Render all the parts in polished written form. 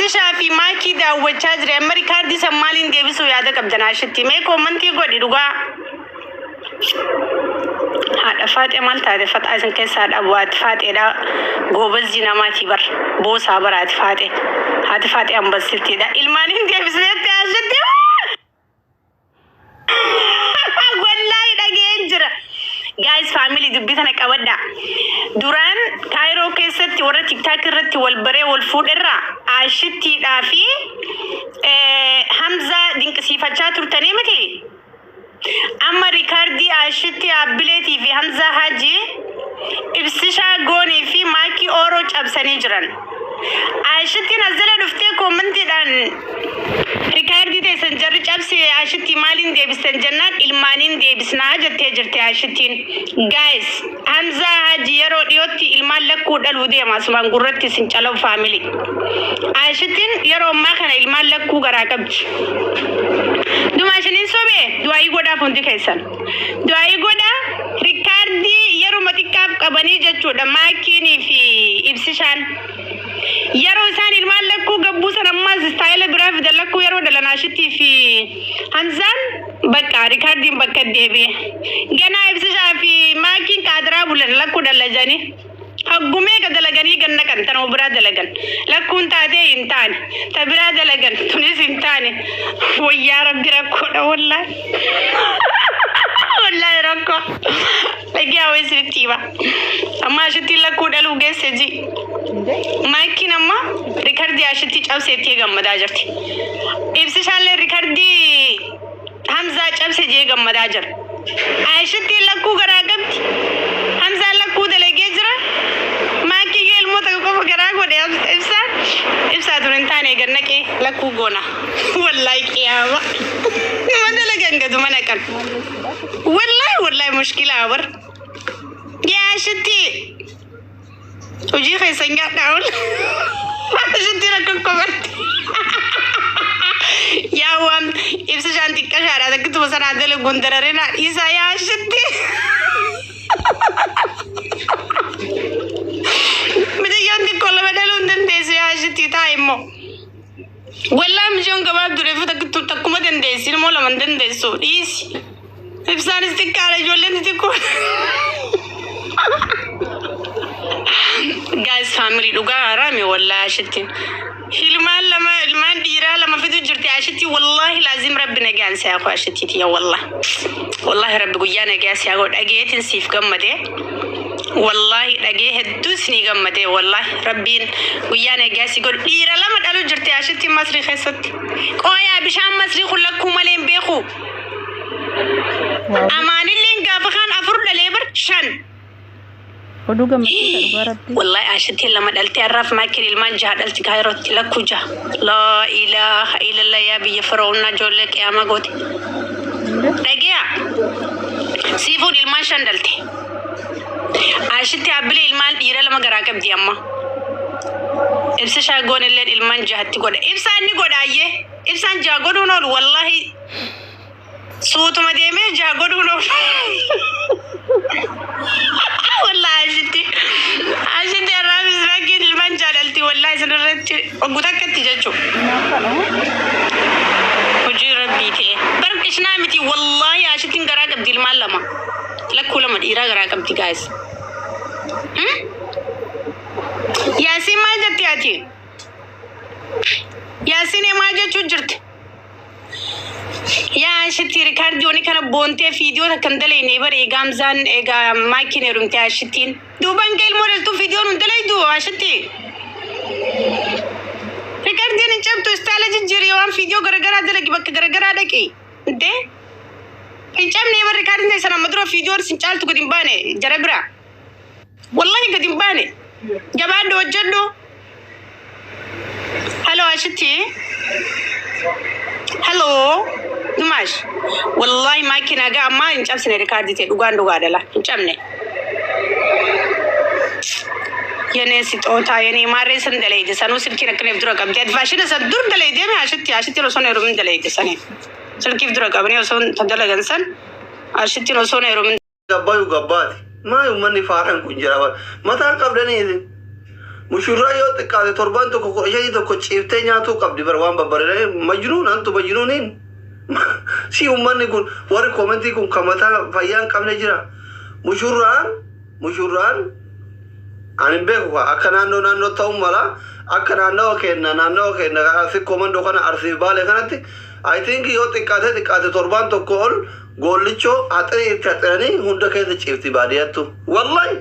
Ibsishaa fi Maakii daawwachaa jira. Amma rikaardii san maaliin deebisuu yaada qabdan Ashitti? Mee koomantii godhi dhugaa. Haadha Faaxee maal taate faxaa isin keessaa dhabu haati Faaxeedha goobazii namaati bar boosaa bara haati Faaxee. Haati Faaxee ambassittiidha. Ilmaan hin deebisneetti Ashitti. Wallaahi dhageen jira. Guys family dubbii tana qabadha. Duraan Kaayiroo keessatti warra TikTok irratti wal baree wal fuudherraa Ashittiidhaa fi Hamzaa dinqisiifachaa turtanii miti? Amma rikaardii Ashitti Abbileetii fi Hamzaa Hajii Ibsishaa Goonii fi Maakii Ooroo cabsanii jiran. Ashittiin as jala dhuftee koomantiidhaan rikaardii teessan jarri cabse Ashittii maaliin deebistan jennaan ilmaaniin deebisnaa jettee jirti Ashittiin. Guys, Hamzaa Haji yeroo dhiyootti ilmaan lakkuu dhaluu deema asumaan gurratti isin calaw family. Ashittiin yeroo ammaa kana ilmaan lakkuu garaa qabdi. Dumaashin hin sobee du'aayii godhaaf hundi keessan. Du'aayii godhaa rikaardii yeruma xiqqaaf qabanii jechuudha Maakiinii fi Ibsishaan. Yeroo isaan ilmaan lakkuu gabbuu san ammaas istaayila biraa fidan lakkuu yeroo dhalan Ashittii fi Hamzaan bakka rikaardiin bakka deebi'e. Ganaa Ibsishaa fi Maakiin qaadiraa bulan lakkuu dhalla jedhanii. Haggu meeqa dalaganii gad naqan tanuma biraa dalagan. Lakkuun taatee hin taane. Ta biraa dalagan tunis hin taane. Wayyaa rabbi rakkoodha wallaahi. Wallaahi rakkoo. Dhagiyaa wayii isinitti hima. Amma ashittiin lakkuu dhaluu geesse ji. Maakiin amma rikardii ashittii cabseettee gammadaa jirti. Ibsishaallee rikardii Hamzaa cabse jee gammadaa jira. Aishittiin lakkuu garaa qabdi. Hamzaan lakkuu dalagee jira. Maakkiyyuu ilmoo takka qofa garaa godhe ibsaan. Ibsaa tun hin taane gad naqee lakkuu goona. Wallaahi qiyaama. Nama dalagan gaduma naqan. Wallaahi wallaahi mushkilaa bar. Yaa Aishittii. Hojii keessan nyaadhaa ol. Asitti rakkoon kofarti. Yaa waan ibsa shaan xiqqashaadha takkituma sanaa dalaguun dararina dhiisaa yaa ashitti. Micayyoon xiqqoo lama dhaluu hin dandeessu yaa ashitti taa immoo. Wallaa micayyoon gabaabduu reefu takkittuu takkuma dandeessi ilmoo lama hin dandeessu dhiisi. Ibsaanis xiqqaadha ijoolleen xixiqqoo. Guys family dhugaa haraami wallahi ashittiin. Ilmaan lama ilmaan dhiiraa lama fidu jirti ashitti wallahi laazim rabbi nagaan si haa koo ashitti tiyya wallahi. Wallahi rabbi guyyaa nagaa si haa koo dhageetiin siif gammadee. Wallahi dhagee hedduu isinii gammadee wallahi rabbiin guyyaa nagaa si godhu dhiira lama dhalu jirti ashitti masrii keessatti. Qooyaa bishaan masrii kun lakkuu malee hin beeku. Amaanilleen gaafa kaan afur dhalee bar shan. Oduu gammachiisa dhugaa rabbii. Wallahi Aashittiin lama dhaltee har'aaf maakiin ilmaan jaha dhalti kaayirootti lakkuu jaha. Laa ilaaha illallah yaa biyya fir'oownaa ijoollee qiyaamaa goote. Dhageeya. Siifuun ilmaan shan dhalte. Aashitti Abbilee ilmaan dhiira lama garaa qabdi amma. Ibsa shaagoon illeen ilmaan jahatti godha. Ibsaan ni godha ayyee. Ibsaan jaha godhuun oolu wallahi Suutuma deemee jaha godhuun oolu. Wallahi ashitti. Ashitti arraabis rakkiin ilmaan jaalalti wallahi isin irratti oggu takkatti jechuudha. Hinaaffadha moo? Hojii rabbii ta'e. Bar qishnaa miti wallahi ashittiin garaa qabdi ilmaan lama. Lakkuu lama dhiiraa garaa qabdi guys. Yaasiin maal jetti ati? Yaasiin maal jechuu jirti? Yaa ashittii rikaardii wani kana boontee fiidiyoo takka hin dalayne bar egaa Hamzaan egaa maakiin heerumte ashittiin. Duuba hanga ilmoo dhaltuu fiidiyoon hin dalaydu ashittii. Rikaardiin hin cabtu istaala jijjiirii waan fiidiyoo garagaraa dalagi bakka garagaraa dhaqi. Intee hin cabne bar rikaardiin teessan amma dura fiidiyoon sin caaltu gadi hin baane jara bira. Wallahi gadi hin baane. Jabaadhu hojjedhu. Hello Ashitti. Hello. Dumaash. Wallahi maakiin haga ammaa hin cabsine rikaardii ta'e dhugaan dhugaa dhala. Hin cabne. Yenee sixootaa yenee maarree san daleeyde sanuu silkiin akkana if dura qabdi. Ati faashina san dur daleeyde mi ashitti ashitti osoo hin heerumin daleeyde sanii. Silkiif dura qabanii osoo hin dalagan san ashittiin osoo hin heerumin Gabbayu gabbaati. Maali ummanni faaraan kun jira bara. Mataan qabdanii isin. Mushurraa yoo xiqqaate torban tokko 15 tokko ciiftee nyaatuu qabdi bara waan babbareedaa majnuun antu majnuuniin. Si uummanni kun warri koomentii kun kan mataa fayyaa hin qabne jira. Mushurraan ani hin beeku akka naannoo naannoo ta'uu mala, akka naannawa kenna Sikkoo Mandoo kana, Arsiif Baalee kanatti, I think yoo xiqqaate xiqqaate torbaan tokko ol goollichoo haxirii itti haxiranii hunda keessa ciifti baadiyyaattu. Wallahi.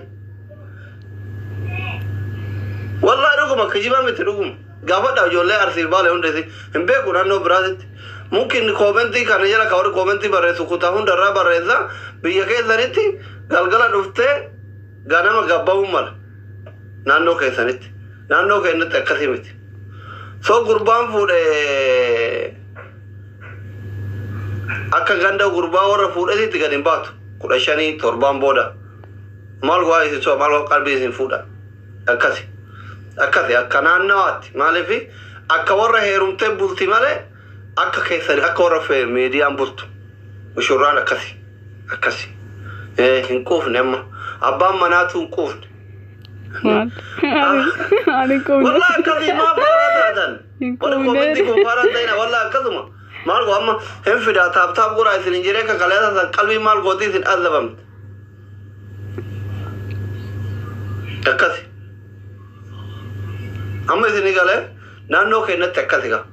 Wallahi dhuguma, kijiba miti, dhuguma. Gaafadha ijoollee Arsiif Baalee hunda isi hin beeku naannoo biraatitti. Mungkin koomentii kana jala ka warri koomentii barreessu kutaa hundarraa barreessa, biyya keessanitti galgala dhuftee ganama gabbabuu mala. Naannoo keessanitti. Naannoo keenyatti akkasii miti. So gurbaan fuudhee akka ganda gurbaa warra fuudhetitti gad hin baatu. 15 torbaan booda. Maal waa isin so maal qalbii isin fuudha. Akkasi. Akkasi akka naannawaatti. Maaliif akka warra heerumtee bulti malee akka keessanii akka warra miidiyaan bultu. Mushurraan akkasi. Akkasi. Hin quufne amma. Abbaan manaatu hin quufne. Maal? Ani quufne. Wallah akkasii maa faaraa taatan? Hin Warri quufne. koomentii kun faaraa ta'ina wallah akkasuma. Maal goo amma hin fidaa tap tap godhaa isin hin jiree kan kaleessa san qalbii maal gootii isin azabamte. Akkasi. Amma isin galee naannoo keenyatti akkasi gaa.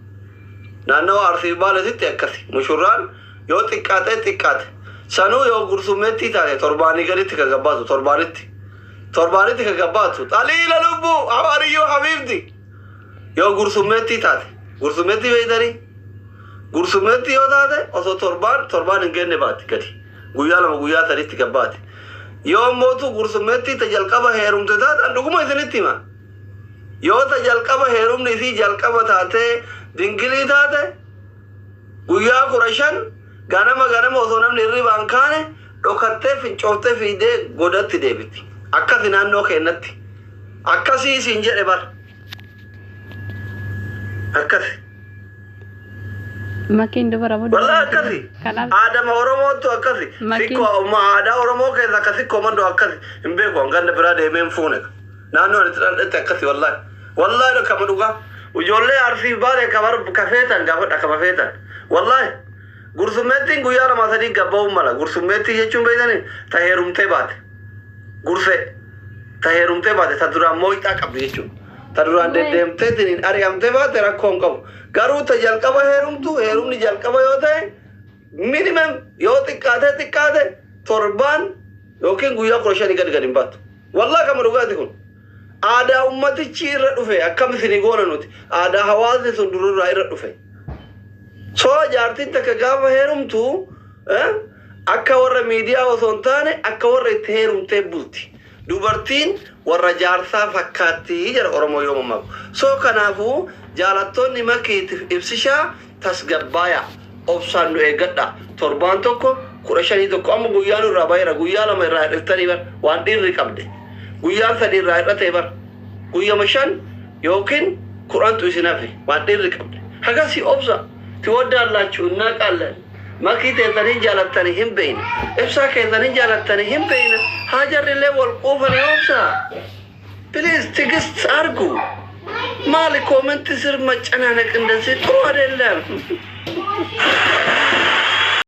Naannoo Arsii Baaletitti akkasi. Mushurraan yoo xiqqaate xiqqaate. Sanuu yoo gursummeettii taate torbaanii gaditti kan gabbaatu torbaanitti. Torbaanitti kan gabbaatu. Xaliila lubbuu hawaariyyuu habiibti. Yoo gursummeettii taate. Gursummeettii beeytanii? Gursummeettii yoo taate osoo torbaan torbaan hin genne baatti gadi. Guyyaa 2 guyyaa 3tti gabbaati. Yoo mootu gursummeettii ta jalqaba heerumte taatan, dhuguma isinitti hima. Yoo ta jalqaba heerumni isii jalqaba taatee dingilii taate, guyyaa 15 ganama ganama osoo namni hirribaan kaane dhokattee fincooftee fiidee godatti deebiti. Akkasi naannoo keenyatti. Akkasii isin jedhe bar. Akkasi. Makiin dubara moo? Wallahi akkasi. Kanaaf Aadama Oromootu akkasi. Makiin- Sikkoo aadaa Oromoo keessa akka Sikkoo Mandoo akkasi. Hin beeku, hanganda biraa deemee hin fuune. Naannoo ani itti dhaladhetti akkasi wallahi. Wallahi kama dhugaa. Ijoollee Arsii Baalee kabar kafeetan gaafadha kama feetan. Wallahi. Gursummeettiin guyyaa 2 3 gabba'uu mala. Gursummeettii jechuun beektanii ta heerumtee baate. Gursee. Ta heerumtee baate, ta duraan mooyixaa qabdu jechuudha. Ta duraan deddeemtee tiniin ari'amtee baate rakkoo hin qabu. Garuu ta jalqaba heerumtu, heerumni jalqaba yoo ta'e, minimum yoo xiqqaate xiqqaate torbaan yookiin guyyaa 15 gadi gadi hin baattu. Wallaahi kama dhugaati kun. Aadaa ummatichi irra dhufe akkam isinii goona nuti. Aadaa hawaasni sun dururraa irra dhufe. So jaartiin takka gaafa heerumtu akka warra miidiyaa osoo hin taane akka warra itti heerumtee bulti. Dubartiin warra jaarsaa fakkaatti jedha Oromoo yoo mammaaku. So kanaafuu jaalattoonni Makiitiif Ibsishaa tasgabbaaya. Obsaan nu eeggadha. Torbaan tokko 15 tokko amma guyyaa nurraa baheera, guyyaa 2 irraa hir'iftanii bar waan dhiirri qabde. Guyyaan 3 irraa hir'atee bar. Guyyama 5 yookiin 10tu isin hafe waan dhiirri qabde. Hagasii obsa. ትወዳላችሁ እናውቃለን። Makii teessanii jaalattanii hin beeyne. Ibsaa keessanii jaalattanii hin beeyne. Haajarrillee wal quufanii obsa. Please ትዕግስት አርጉ። ማሊ comment ስር መጨናነቅ እንደዚህ ጥሩ አይደለም።